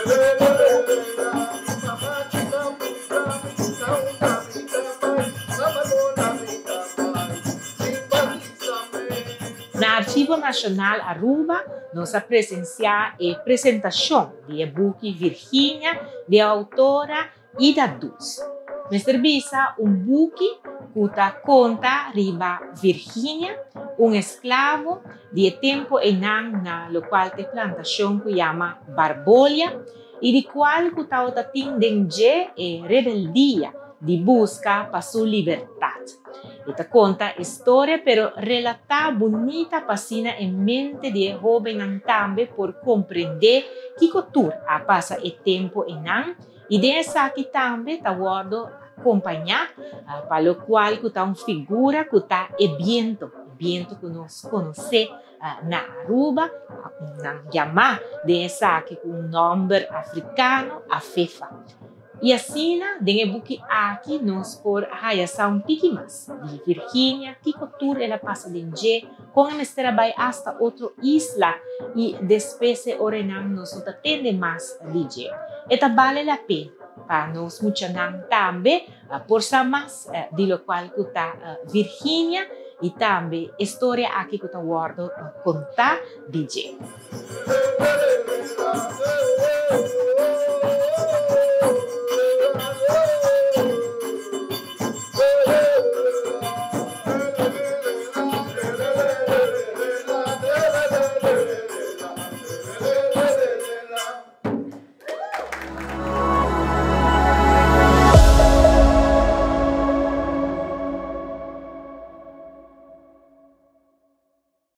Na Archivo Nacional Aruba nos a presencia e presentacion di e buki Virginia di e autora Ida Dus. Mester bisa un buki ku ta konta riba Virginia, un esklavo di e tempu einan na lokual ta e plantashon ku yama Barbolia i di kual ku tabata tin den dje e rebeldia di buska pa su libertat. E ta konta e storia pero relatá bunita pa asina e mente di e hóbennan tambe por komprendé kiko tur a pasa e tempu einan. I den esaki tambe ta wòrdu akompañá pa lokual ku ta un figura ku ta e biento, e biento ku nos konosé na Aruba, nan yamá den esaki ku un nòmber afrikano, Afefa. I asina den e buki aki nos por haya sa un tiki mas di Virginia, kiko tur el a pasa den dje, kon e mester a bai asta otro isla i despues e orenan nos no ta tende mas di dje. E ta bale la pena pa nos muchanan tambe por sa mas di lokual ku ta Virginia i tambe e storia aki ku ta wòrdu kontá di dje.